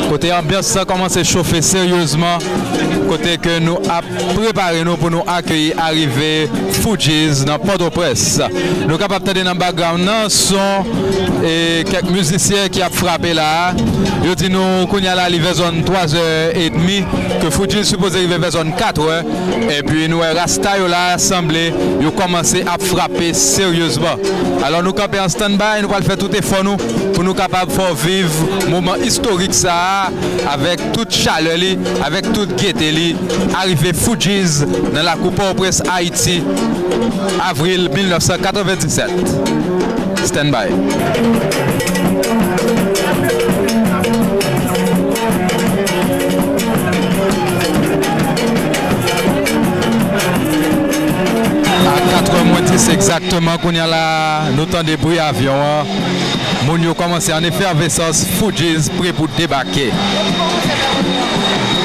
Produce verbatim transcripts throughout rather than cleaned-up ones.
Kote anbyans lan kòmanse chofe seryezman, kote ke nou ap prepare nou pou nou akeyi arive Fugees nan Pòtoprens. Nou kapab tande nan background nan son e kèk mizisyen ki ap frape la a. Yo di nou kounye a la li vè zòn twa zè edmi, ke Fugees sipoze rive vè zòn kat è. Epi nou wè Rasta yo la sanble yo kòmanse ap frape seryezman. Alò nou kanpe an standby, nou pral fè tout efò nou pou nou kapab fè w viv moman istorik sa a avèk tout chalè li, avèk tout gete li. Arive Fugees nan lakou Pòtoprens, Ayiti, avril mil nèf san katrevenndisèt. Standby. A katrè mwens dis egzakteman, kounye a la, nou tande bri avyon an. Moun yo kòmanse an efèvesans, Fugees pre pou debake.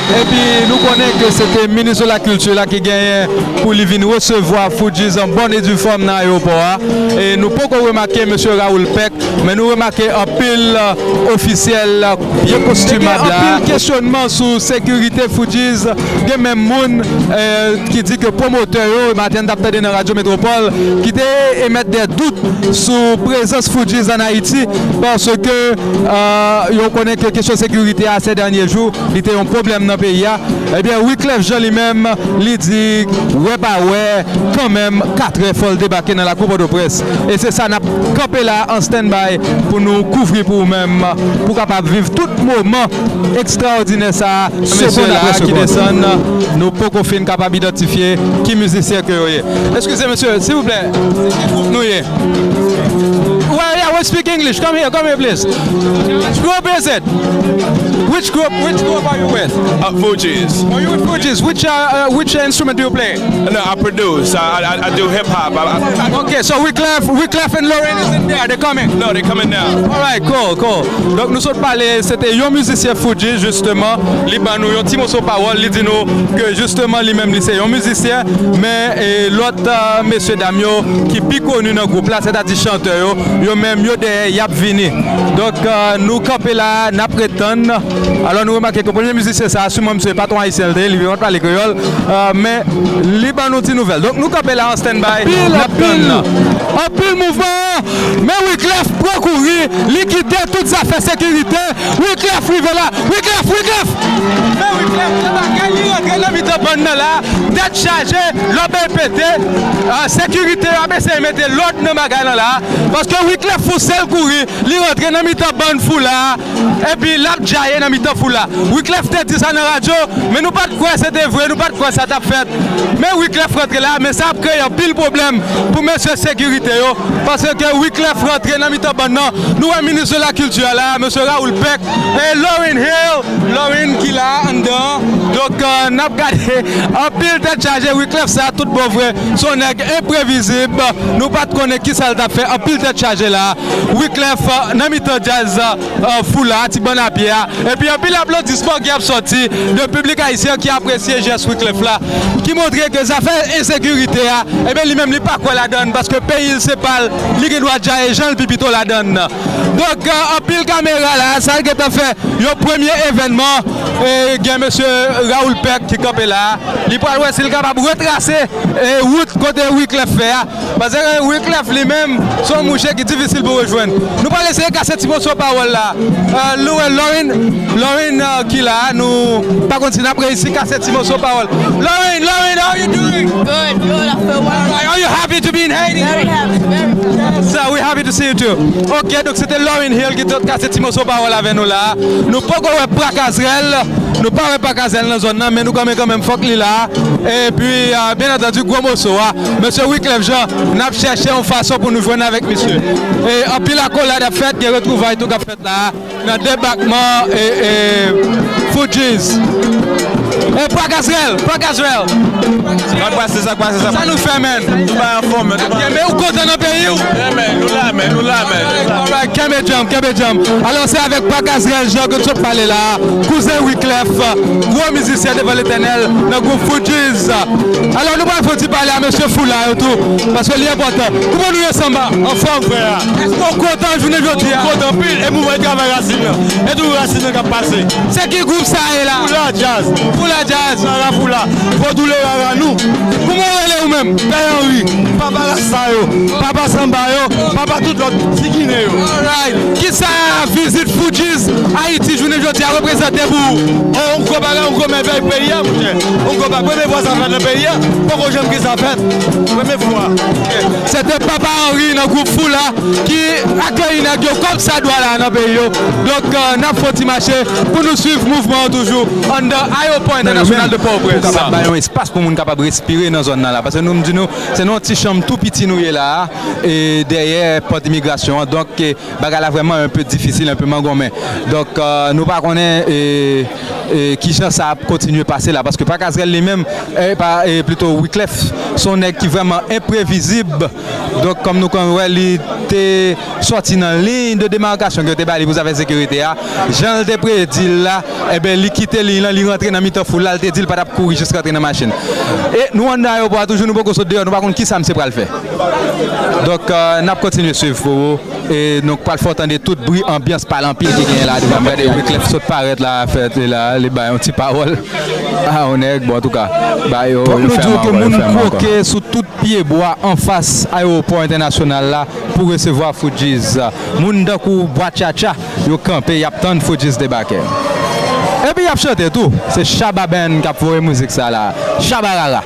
Epi nou konnen ke se te minis de la kilti la ki genyen pou li vin resevwa Fugees an bòn e di fòm nan ayewopò a. E nou poko remake mesye Raoul Peck, men nou remake anpil, eh, ofisyèl, eh, byen kostimab la. Te gen anpil kesyonman sou sekirite Fugees. Gen menm moun, eh, ki di ke pwomotè yo, maten n t ap tande nan Radyo Metropole, ki te emèt de dout sou prezans Fugees ann Ayiti, paske, eh, yo konnen ke kesyon sekirite a, se dènye jou, li te yon pwoblèm nan peyi a. Ebyen, Wyclef Jean li menm, li di, wè pa wè, kanmenm, katrè fò l debake nan lakou Pòtoprens. E se sa n ap kanpe la an standby pou nou kouvri pou ou menm, pou w kapab viv tout moman ekstraòdinè sa a, segonn apre segonn. Mesye la ki desann, nou poko fin kapab idantifye ki mizisyen ke yo ye. Eskize, mesye, silvouplè, ki gwoup nou ye? Well, yeah, we speak English. Come here, come here, please. Which group is it? Which group, which group are you with? Uh, Fugees. Are you with Fugees? Which, uh, uh, which instrument do you play? No, I produce. I, I, I do hip hop. I, I, I Okay, so Wyclef, Wyclef and Lauren is in there. They coming. No, they coming now. Alright, cool, cool. Donk nou sot pale, se te yon mizisyen Fugees, jisteman. Li ban nou yon ti moso pawòl. Li di nou ke jisteman li menm li se yon mizisyen, men, eh, lòt, eh, mesye dam yo ki pi koni nan gwoup la, sètadi chantè yo, yo menm yo dèyè, y ap vini. Donk, eh, nou kanpe la, n ap ret tann. Alò nou remake ke premye mizisyen sa a, siman misye pa t yon ayisyen, l te, li pa t pale kreyòl, eh, men li ban nou ti nouvèl. Donk nou kanpe la an standby, n ap tann. Anpil, anpil mouvman, men Wyclef pran kouri, li kite tout zafè sekirite, Wyclef rive la, Wyclef, Wyclef! Men Wyclef, gen bagay, li rantre nan mitan bann nan la, tèt chaje, lòbèy pete, eh, sekirite yo ap eseye mete lòd nan bagay lan la, paske Wyclef fè yon sèl kouri, li rantre nan mitan bann foul la, epi l ap djaye nan mitan foul la. Wyclef te di sa nan radyo, men nou pa t kwè se te vre, nou pa t kwè sa t ap fèt. Men Wyclef rantre la, men sa ap kreye anpil pwoblèm pou mesye sekirite yo, paske Wyclef rantre nan mitan bann nan. Nou wè minis de la kilti a la, mesye Raoul Peck, e Lauryn Hill, Lauryn ki la anndan. Donk, eh, n ap gade anpil tèt chaje. Wyclef sa tout bon vre, se yon nèg enprevizib. Nou pa t konnen kisa l t ap fè, anpil tèt chaje la. Wyclef, eh, nan mitan djaz, eh, foul la, ti bann a pye a. Epi anpil aplodisman ki ap sòti de piblik ayisyen ki apresye jès Wyclef la, ki montre ke zafè ensekirite a, ebyen li menm li pa kwè ladann, paske peyi l se pa l, li gen dwa djaye jan l pi pito ladann. Donk, eh, anpil kamera la, sa l gentan fè yon premye evènman, e gen mesye Raoul Peck ki kanpe la, li pral wè si l kapab retrase, e, wout kote Wyclef fè a. Paske Wyclef li menm, se yon mouche ki difisil pou rejwenn. Nou pral eseye kase ti moso pawòl la. Eh, nou wè Lauryn, Lauryn, eh, ki la, nou pa konn si n ap reyisi kase ti moso pawòl. Lauryn, Lauryn, how you doing? Good, good. I feel wonderful. Are you happy to be in Haiti? Very happy, very happy. So we happy to see you too. Ok, donk se te Lauryn Hill ki te kase ti moso pawòl avè nou la. Nou poko wè Pra Kazrèl, nou pa wè Pra Kazrèl nan zòn nan, men nou kanmenm, kanmenm, fòk li la. Epi, eh, byen antandi, gwo moso a, mesye Wyclef Jean, n ap chèche yon fason pou nou jwenn avèk misye. E anpil akolad ap fèt, gen retwouvay tou k ap fèt la, nan debakman, e, e, Fugees. E Pwa Gazrèl, Pwa Gazrèl. Sa k pase, sa k pase, sa k pase. Sa nou fè, menn? Ou pa anfòm, menn. Kenbe, ou kontan nan peyi w? Yeah, menn, nou la, menn, nou la, menn. Alright, kenbe djanm, kenbe djanm. Alò, se avèk Pwa Gazrèl, jan ke n sot pale la, kouzen Wyclef, gwo mizisyen devan Letènèl nan gwoup Fugees. Alò, nou pral fè yon ti pale a mesye Foula yo tou, paske li enpòtan. Kouman nou ye, Sanba? Anfòm, frè a. Èske w kontan jounen jodi a? Kontan anpil, e mouvman e travay rasin nan. E toujou rasin nan k ap pase. Se ki gwoup sa ye la? Foula Jazz. Foula Jazz. Rara Foula. Vodou le rara nou. Kouman w rele ou menm? Pè Henry. Papa Rasta yo. Papa Sanba yo. Papa tout lòt ti Ginen yo. Alright. Kisa vizit Fugees Ayiti jounen jodi a reprezante pou ou? On gwo bagay, on gwo mèvèy peyi a, monchè. On gwo bagay. Premye fwa sa fèt nan peyi a. Poko janm gen sa fèt. Premye fwa. Se te Papa Henry nan gwoup Foula ki akeyi nèg yo kòm sa dwa la nan peyi yo. Donk, euh, n ap fè yon ti mache pou nou swiv mouvman an toujou anndan Ayewopò Entènasyonal de Pòtoprens. Pou kapab bay yon espas pou moun kapab respire nan zòn nan la. Paske nou, m di nou, se nan yon ti chanm tou piti nou ye la a, e dèyè pòt imigrasyon an. Donk, e, bagay la vrèman enpe difisil, enpe mangonmen. Donk, euh, nou pa konnen, e, e, kijan sa ap kontinye pase la. Paske Pwa Gazrèl li menm, e, pa, e, plito Wyclef, se yon nèg ki vrèman enprevizib. Donk, kòm nou konn wè, li te sòti nan liy de demarkasyon ke yo te ba li pou zafè sekirite a. Jan l te predi l la, enben, li kite liy lan, li rantre nan mitan foul la, l te di l pa t ap kouri jis rantre nan machin. E nou anndan ayewopò a toujou, nou poko sot deyò, nou pa konn kisa misye pral fè. Donk, euh, n ap kontinye swiv pou ou. E nou pral fè w tande tout bri anbyans pale anpil ki genyen la devan. Gade Wyclef sot parèt la, fè, li la, li bay yon ti pawòl a yon nèg, bon, antouka, ba yo, yo fèmen ankò, yo fèmen ankò. Fòk nou di w ke moun kwoke sou tout pyebwa anfas ayewopò entènasyonal la pou resevwa Fugees. Moun tankou Bwa Tchatcha, yo kanpe, y ap tann Fugees debake. Epi y ap chante tou. Se Shabba Band k ap voye mizik sa la. Shabarara.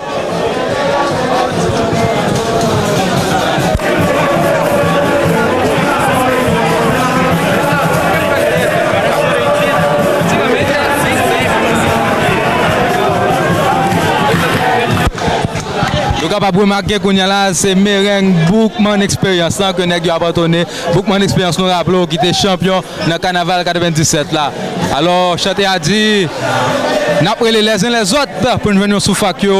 Nou kapab remake kounye a la, se mereng Boukman Experience lan ke nèg yo abandone. Boukman Experience, nou raple w, ki te chanpyon nan kanaval katrevendisèt la. Alò, chante a di, n ap rele lèzen lèzòt pou n jwenn yon souf ak yo,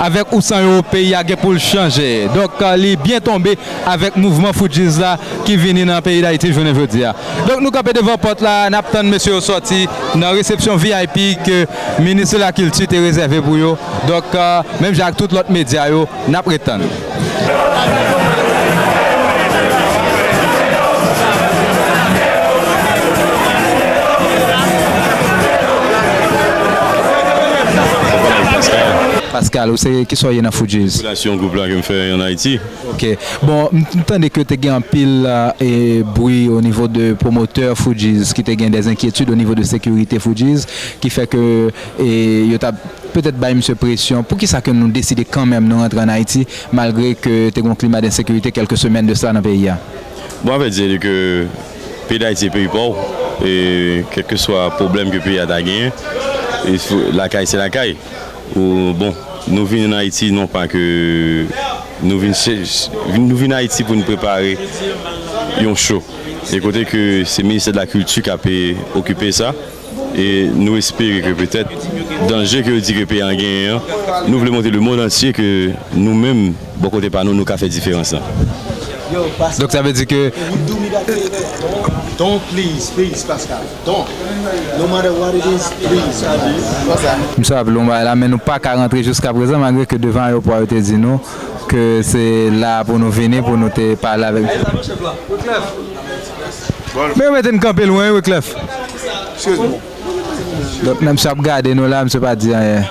avèk ou san yo, peyi a gen pou l chanje. Donk, li byen tonbe avèk mouvman Fugees la ki vini nan peyi Dayiti jounen jodi a. Donk, nou kanpe devan pòt la, n ap tann mesye yo sòti nan resepsyon V I P ke minis de la kilti te rezève pou yo. Donk, menm jan ak tout lòt medya yo, n ap ret tann. Pascal, ou se, kisa w ye nan Fugees? Relasyon gwoup la ke m fè ann Ayiti. Ok. Bon, m, m tande ke te gen anpil, e, bri o nivo de pwomotè Fugees, ki te gen dè enkyetid o nivo de sekirite Fugees, ki fè ke, e, yo t ap petèt bay misye presyon. Poukisa ke nou deside kanmenm nou rantre ann Ayiti, malgre ke te gen yon klima de ensekirite kèlke semèn de sa nan peyi a? Bon, avèdire ke peyi Dayiti se peyi pa w, e kèlkeswa pwoblèm ke peyi a ta genyen, e fo, lakay se lakay. Ou, bon, nou vin ann Ayiti non pa ke nou vin chè-, nou vin Ayiti pou n prepare yon cho. E kote ke se ministè de la kilti k ap, e, okipe sa. E nou espere ke petèt danje ke yo di ke peyi a genyen an, nou vle montre lemonn antye ke nou menm, bò kote pa nou, nou ka fè diferans lan. Donk, sa vle di ke... Don't, please, please, Pascal. Don't. No matter what it is, please. M sa ap lon bagay la, men nou pa ka rantre jiska prezan, malgre ke devan ayewopò a, yo te di nou ke se la pou nou vini, pou nou te pale avèk. Men yo mete n kanpe lwen, wi, Wyclef. Donk, nan misye ap gade nou la, misye pa di anyen.